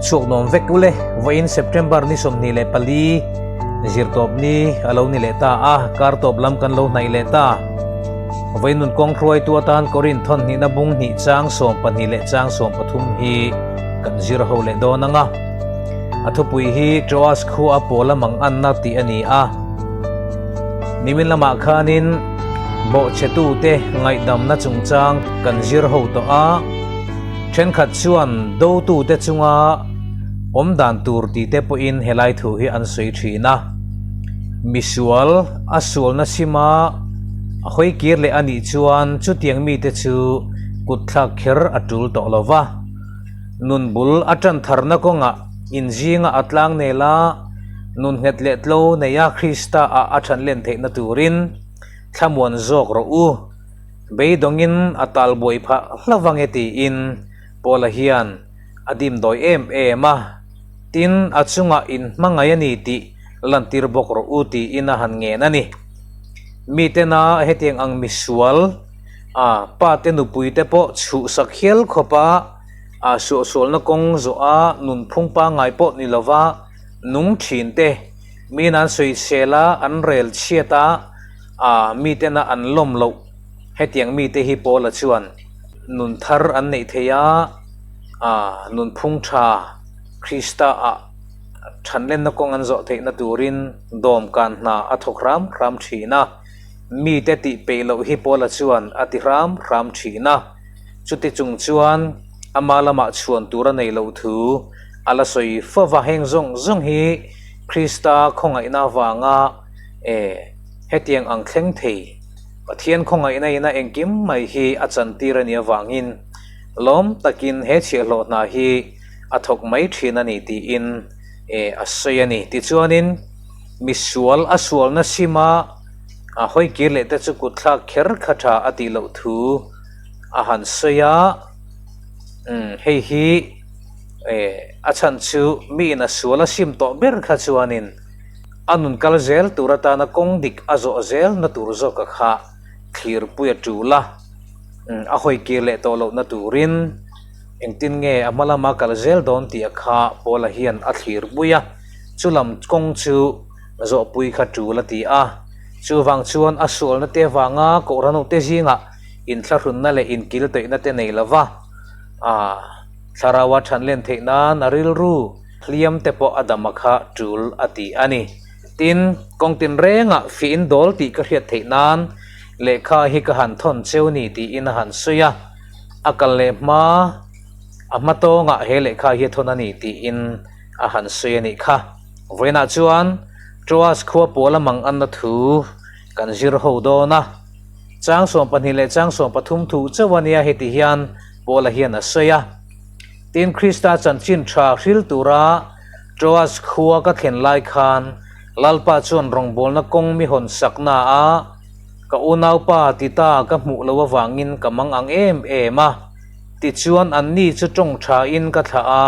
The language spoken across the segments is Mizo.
chhuak nuam vek ule. Vawiin September ni 24 zirtawp ni a lo ni leh ta a, kar tawp lam kan lo hnaih leh ta. Vawiin nun kawng hruaitu atan Korin thawn hnihna bung hnih chang 12 leh chang 13 hi kan zir ho leh dawn ang a. A thupui hi Troas khua Paula mang anna tih a ni a. Nimin lamah khanin bawhchhetute ngaihdamna chungchang kan zir ho tawh a. Thenkhat chuan dotute chunga awm dan tur tih te pawhin helai thu hi an sawi thin a. Misual a sualna sima a hawi kir leh a nih chuan chutiang mite chu kutthlak kher a tul tawh lo va. Nun bul a tan tharna kawngah inzinga a tlang nel a, nun nghet leh tlo neia Krista ah a than len theihna turin thlamuan zawk rawh u. Beidawngin a tal buai phah hlauh ange tiin Paula hian a dimdawi em em a, tin a chungah inhmangaih a ni tih lantir bawk rawh u tiin a han ngen a ni. Mitena hetiang ang misual a pate nupuite pawh chhuhsak hial khawpa a suahsualna kawng zawh a nunphung pangngai pawh ni lova nung thinte miin an sawisel a, an rel chhiat a, A mitena an lawm loh hetiang mite hi Paula chuan nun thar an neih theih a, a nunphung tha Krista ah thanlenna kawng an zawh theihna turin dawmkan hna a thawk hram hram thin a. Mite tih peih loh hi Paula chuan a ti hram hram thin a. Chuti chung chuan ama lamah chhuan tur a nei loh thu a la sawi fova heng zawng zawng hi Krista khawngaihna avanga E, hetiang ang thleng thei, Pathian khawngaihna ina engkim mai hi a chantir a nih avangin lawm takin he chhiahhlawh hna hi a thawk mai thin a ni tiin e a sawi a ni. Tichuanin misual a sualna sima a hawikir leh te chu kutthlak kher kha tha a tih loh thu a han sawi a, umm hei hi e a chhan chu miin a sual a sim tawh ber kha chuanin A nun kal zel tur atana kawng dik a zawh zel na tur zawka kha thlirpui a tul a, a hawi kir leh tawh lohna turin engtin nge a hma lama kal zel dawn tih a kha Paula hian a thlirpui a, chu lam kawng chu zawhpui kha tul a ti a. Chuvang chuan a sualna te avanga Kohhranute zingah inthlahrunna leh inkiltawihna te nei lova thlarau a thanlen theih nan a rilru Hliam te pawh a dam a kha tul a ti a ni. Tin, kawng tinrengah fiin dawl tih ka hriat theih nan lehkha hi ka han thawn cheu ni tiin a han sawi a, a kal leh hma a hma tawngah he lehkha hi a thawn a ni tiin a han sawi a nih kha. Vawiinah chuan Troas khua Paula mang anna thu kan zir ho dawn a, chang 12 leh chang 13 thu chauh a nia heti hian Paula hian a sawi a. Tin, Krista chanchin tha hril tura Troas khua ka thlen lai khan Lalpa chuan rawngbawlna kawng mi hawn sakna a ka unaupa Tita ka hmuh loh avangin ka mang ang em em a. Tichuan anni chu tawng thain ka thlah a,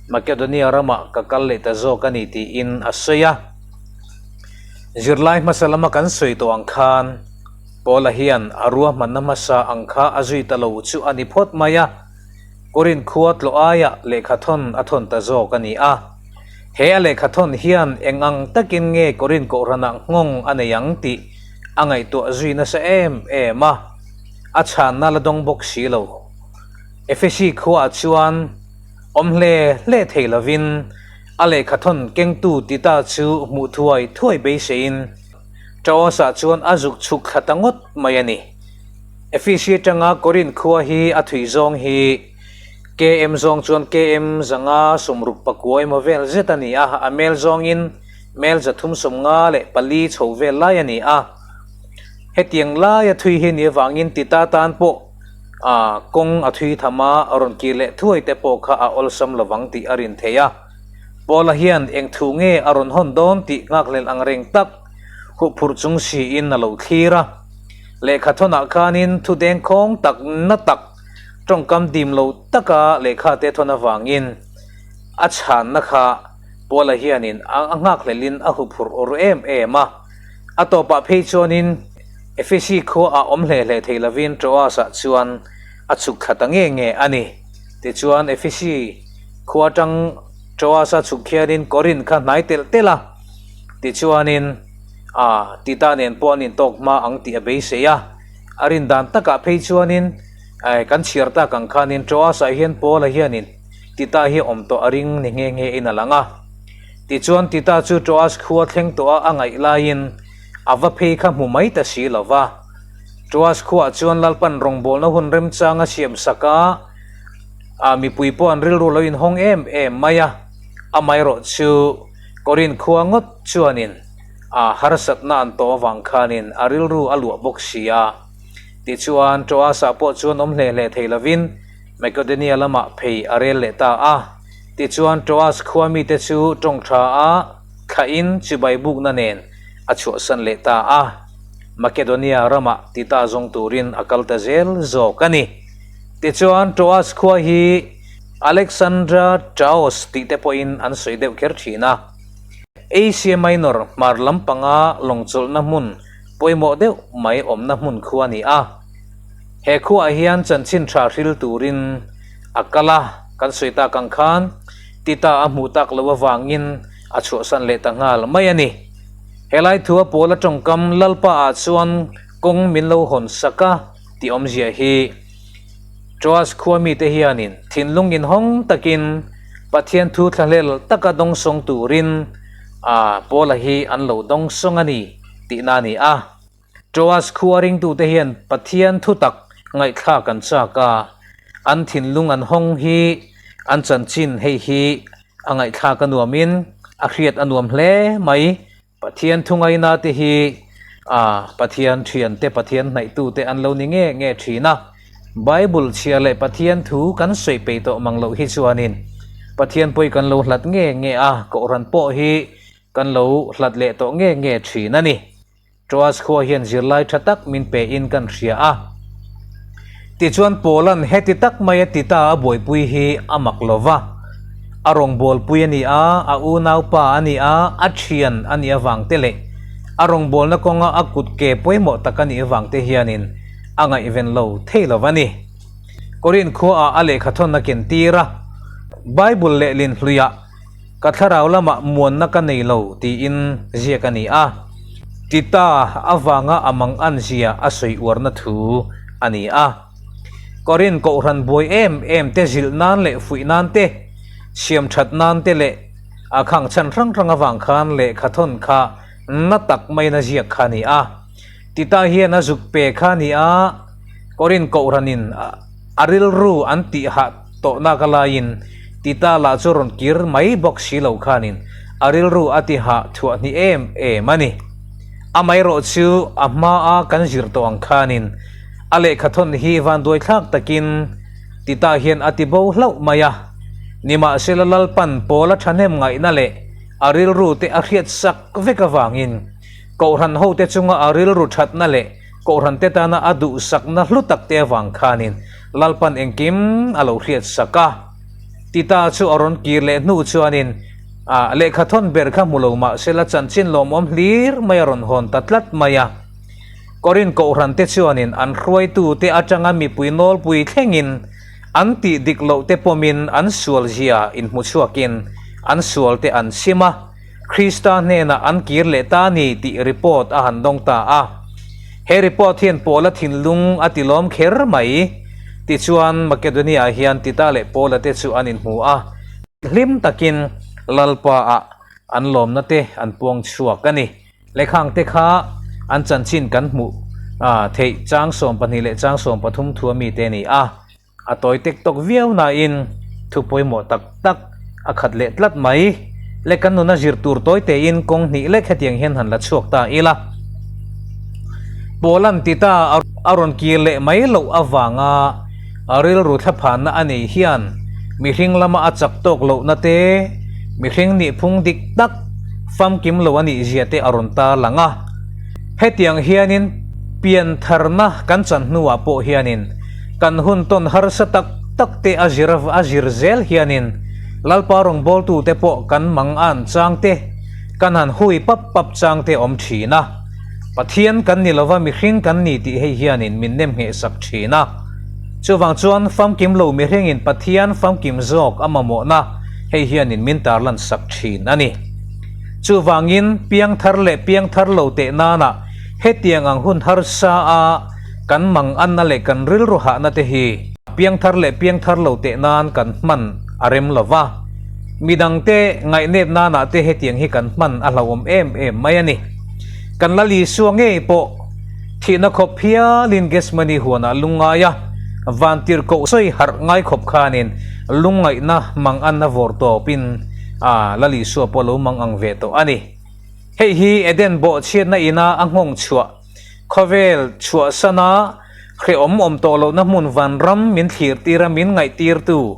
Makedonia ramah ka kal leh ta zawk a ni tiin a sawi a. Zirlai hmasa lama kan sawi tawh ang khan Paula hian a ruahmanna hmasa ang kha a zui ta lo chu a ni phawt mai a. Korin khua tlawh aiah lehkhathawn a thawn ta zawk a ni a. He a lehkhathawn hian eng ang takin nge Korin kohhranah nghawng a nei ang tih a ngaihtuah zui nasa em em a, a chhanna la dawng bawk si lo. Efesi khuaah chuan awm hle hle thei lovin a lehkhathawn kengtu Tita chu hmuh thuai thuai beiseiin Troas-ah chuan a zuk chhuk thla ta ngawt mai a ni. Efesi atanga Korinth khua hi a thui zawng hi KM zawng chuan KM 169 emaw vel zet a ni a, a mel zawngin mel 354 chho vel lai a ni a. Hetiang laia thui hi ni avangin Tita tan pawh a kawng a thui tham a, a rawn kir leh thuai te pawh kha a awlsam lovang tih a rin thei a. Paula hian eng thu nge a rawn hawn dawn tih nghakhlel ang reng tak huhphurh chung siin a lo thlir a. Lehkha thawnah khanin thu dengkhawng tak na tak tawngkam dim lo taka lehkha te thawn avangin a chhanna kha Paula hianin a nghakhlelhin a huphurh awr em em a. A tawpah phei chuanin Efesi khuaah awm hle hle thei lovin Troas-ah chuan a chhuk thla ta nge nge a ni. Tichuan Efesi. Khua atang Troas-a chhuk khianin Korinth kha hnai telh telh a, tichuanin a Tita nen pawh an intawk hma ang tih a beisei a. A rin dan takah phei chuanin kan chhiar tak ang khanin Troas-ah hian Paula hianin Tita hi awm tawh a ring ni nghe nghe in a lang a. Tichuan Tita chu Troas khua thleng tawha a ngaih laiin a va phei kha hmu mai ta si lo va. Troas khuaah chuan Lalpan rawngbawlna hun remchang a siam sak a, a mipui pawh an rilru lo inhawng em em mai a, amaherawh chu Korinth khua ngawt chuanin a harsatna an tawh avang khanin a rilru a luah bawk si a. Tichuan Troas-ah pawh chuan awm hle hle thei lovin Makedonia lamah phei a rel leh ta a. Tichuan Troas khua mite chu tawng tha a thlahin chibai bukna nen a chhuahsan leh ta a. Makedonia ramah Tita zawng turin a kal ta zel zawk a ni. Tichuan Troas khua hi Alexandra Traos tih te pawhin an sawi deuh kher thin a. Asia Minor hmar lampanga lawngchawlhna hmun pawimawh deuh mai awmna hmun khu a ni a. He khuaah hian chanchin tha hril turin a kal a, kan sawi tak ang khan Tita a hmuh tak loh avangin a chhuahsan leh ta nghal mai a ni. Helai thua Paula tawngkam Lalpa ah chuan kawng min lo hawn sak a tih awmzia hi Troas khua mite hianin thinlung inhawng takin Pathian thu thlahlel taka dawngsawng turin a Paula hi an lo dawngsawng a ni tihna a ni a. Troas khua ringtute hian Pathian thutak ngaihthlak an chak a, an thinlung an hawng hi an chanchin hei hi a ngaihthlak a nuamin a hriat a nuam hle mai. Pathian thungaina te hi a Pathian thiante Pathian hnaihtute an lo ni nge nge thin a, Bible chhia leh Pathian thu kan sawi peih tawh mang loh hi chuanin Pathian pawi kan lo hlat nge nge a, Kohhran pawh hi kan lo hlat leh tawh nge nge thin a ni. Troas khua hian zirlai tha tak min pe in kan hria a. Tichuan Paula'n heti tak mai a ti ta a buaipui hi a mak lo va. A rawngbawlpui a ni a, a unaupa a ni a, a thian a nih avang te leh a rawngbawlna kawnga a kut ke pawimawh tak a nih avang te hianin a ngaihven lo thei lo va ni. Korinth khuaah a lehkhathawn a ken tir a, Bible lehlin hluiah Ka thlarau lamah muanna ka nei lo tiin ziak a ni a, Tita avanga a mangan zia a sawi uarna thu a ni a. Korinth kohhran buai em em te zilh nan leh fuih nan te, siam that nan te leh a khang chhan hrang hrang avang khan lehkha thawn kha na tak maiin a ziak kha a ni a. Tita hian a zuk pe kha a ni a, Korinth kohhranin a rilru an tih hah tawh nak a laiin Tita lah chu rawn kir mai bawk si lo khanin a rilru a ti hah thuah hnih em em a ni. Amaherawh chu a hmaa kan zir tawh ang khanin a lehkha thawn hi vanduaithlak takin Tita hian a ti bo hlauh mai a. Nimahsela Lalpan Paula thahnem ngaihna leh a rilru te a hriat sak vek avangin Kohhran hote chunga a rilru thatna leh Kohhran te tana a duhsakna hlu tak te avang khanin Lalpan engkim a lo hriat sak a. Tita chu a rawn kir leh hnu chuanin a lehkha thawn ber kha hmu lo mah sela chanchin lawmawm hlir mai a rawn hawn ta tlat mai a. Korinth Kohhran te chuanin an hruaitu te atanga mipui nawlpui thlengin an tih dik loh te pawmin an sual zia inhmu chhuakin an sual te an chim a. Krista hnenah an kir leh ta a ni tih report a han dawng ta a. He report hian Paula thinlung a ti lawm kher mai. Tichuan, Makedonia-ah hian Tita leh Paula te chu an inhmu a, hlim takin Lalpa-ah an lawmna te an puang chhuak a ni. Lehkhang te kha an chanchin kan hmuh theih chang 12 leh chang 13 thu a mite a ni a. A tawi tek tawk viau nain thu pawimawh tak tak a khat leh tlat mai. Le kan nuna zir tur tawi tein kawng hnih lek hetiang hian han la chhuak ta ila. Paula'n Tita a rawn kir leh mai loh avanga a rilru thlaphanna a nei hian mihring lama a chak tawk lohna te, mihring nihphung dik tak famkim lo a nih zia te a rawn tarlang a. Hetiang hianin piantharna kan chan hnuah pawh hianin Kan hun tawn harsa tak tak te a zir a zir zel hianin Lalpa rawngbawltute pawh kan mang an chang te, kan han hui pap pap chang te awm thin a. Pathian kan ni lova mihring kan ni tih hei hianin min nem ngheh sak thin a. Chuvang chuan famkim lo mihringin Pathian famkim zawk a mamawhna. hei hianin min tarlan sak thin a ni. Chuvangin piangthar leh piangthar lo teh nana hetiang ang hun harsa a kan manganna leh kan rilru hahna te hi piangthar leh piangthar lo teh nan kan hman a rem lo va, midangte ngaihnep nana te hetiang hi kan hman a hlauhawm em em mai a ni. Kan Lal Isua ngei pawh thihna khawp hialin Gethsemane huanah lungngai a, vantirhkoh sawi harh ngai khawp khanin lungngaihna manganna vawr tawpin a Lal Isua pawh lo mang ang ve tawh a ni. Hei hi Eden bawhchhiatna ina a nghawng chhuah, khawvel chhuahsana hrehawm awm tawh lohna hmun vanram min thlirtira min ngaihtirtu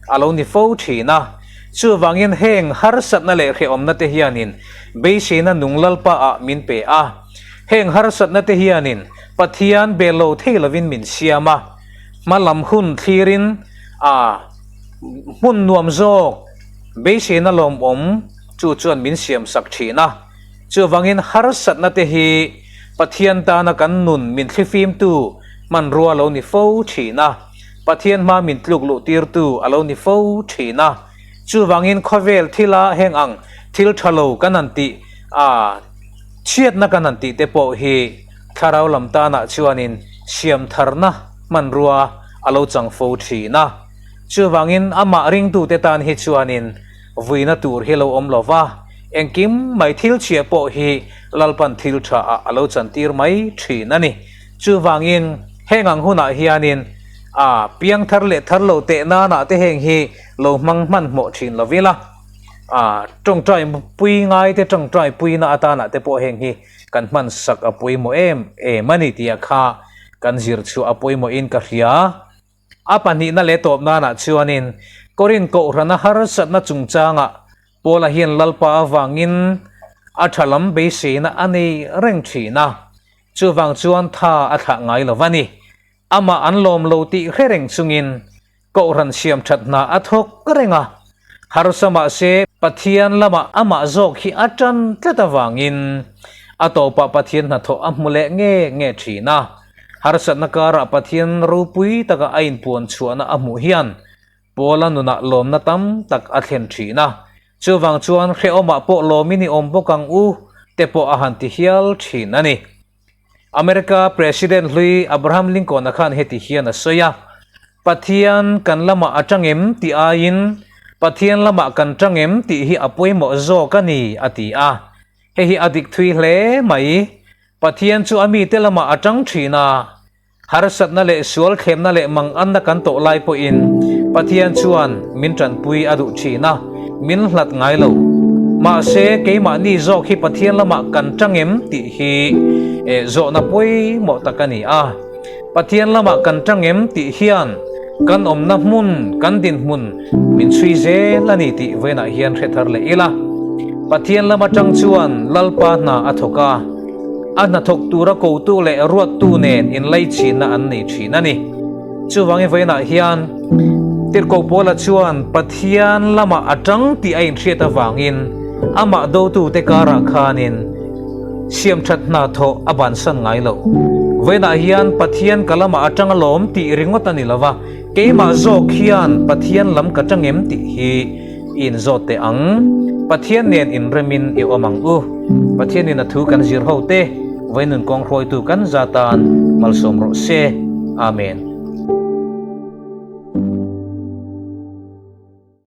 a lo ni fo thin a. Chuvangin heng harsatna leh hrehawmna te hianin beiseina nung Lalpa ah min pe a. Heng harsatna te hianin Pathian bel lo thei lovin min siam a. Hma lam hun thlirin a hmun nuam zawk beiseina lawmawm chu chuan min siam sak thin a. Chuvangin harsatna te hi Pathian tana kan nun min thlifimtu hmanrua lo ni fo thin a. Pathian hma min tluk luh tirtu a lo ni fo thin a. Chuvangin khawvel thila heng ang thil tha lo kan han tih a, chhiatna kan han tih te pawh hi thlarau lam tanah chuanin siam tharna hmanrua a lo chang fo thin a. Chuvangin amah ringtute tan hi chuanin vuina tur hi lo awm lo va, engkim mai thil chhia pawh hi Lalpan thil tha ah a lo chantir mai thin a ni. Chuvangin heng ang hunah hianin a piangthar leh thar lo teh nanah te heng hi lo hmang hmanhmawh thin lo ila, a tawngtai pui ngai te tawngtai puina atanah te pawh heng hi kan hman sak a pawimawh em em a ni tih ah kha kan zir chhuah a pawimawhin ka hria. A pahnihna leh tawp nanah chuanin Korin Kohhrana harsatna chungchangah Paula hian Lalpa avangin a tha lam beiseina a nei reng thin a. Chuvang chuan tha a thlah ngai lo va ni. Amah an lawm lo tih hre reng chungin Kohhran siam that hna a thawk reng a. Harsa mahse Pathian lamah amah zawk hi a tan tlat avangin a tawpah Pathian hnathawh a hmu leh nge nge thin a. Harsatna karah Pathian ropui taka a inpuan chhuahna a hmuh hian Paula nunah lawmna tam tak a thlen thin a, chuvang chuan hrehawmah pawh lawmin i awm bawk ang u te pawh a han ti hial thin a ni. America President hlui Abraham Lincoln-a khan heti hian a sawi a, Pathian kan lamah a tang em tih aiin Pathian lamah kan tang em tih hi a pawimawh zawk a ni a ti a. Hei hi a dik thui hle mai. Pathian chu a mite lamah a tang thin a. Harsatna leh sual thlemna leh manganna kan tawh lai pawhin Pathian chuan min tanpui a duh thin a, min hlat ngai lo. Mahse, keimahni zawk hi Pathian lamah kan tang em tih hi zawhna pawimawh tak a ni a. Pathian lamah kan tang em tih hian kan awmna hmun, kan dinhmun min chhui zel a ni tih vawiinah hian hre thar leh ila. Pathian lam atang chuan Lalpa hna a thawk a. A hnathawk tura kotu leh ruattu nen inlaichhinna an nei thin a ni. Chuvangin vawiinah hian Tirhkoh Paula chuan Pathian lamah a tang tih a inhriat avangin amah dotute karah khanin siamthat hna thawh a bansan ngai lo. Vawiinah hian Pathian ka lamah a tang alawm tih ringawt a ni lo va, keimah zawk hian Pathian lam ka tang em tih hi I inzawt teh ang. Pathian nen inremin i awm ang u. Pathianin a thu kan zir ho te, Vainun kawng hruaitu kan za tan malsawm rawh se. Amen.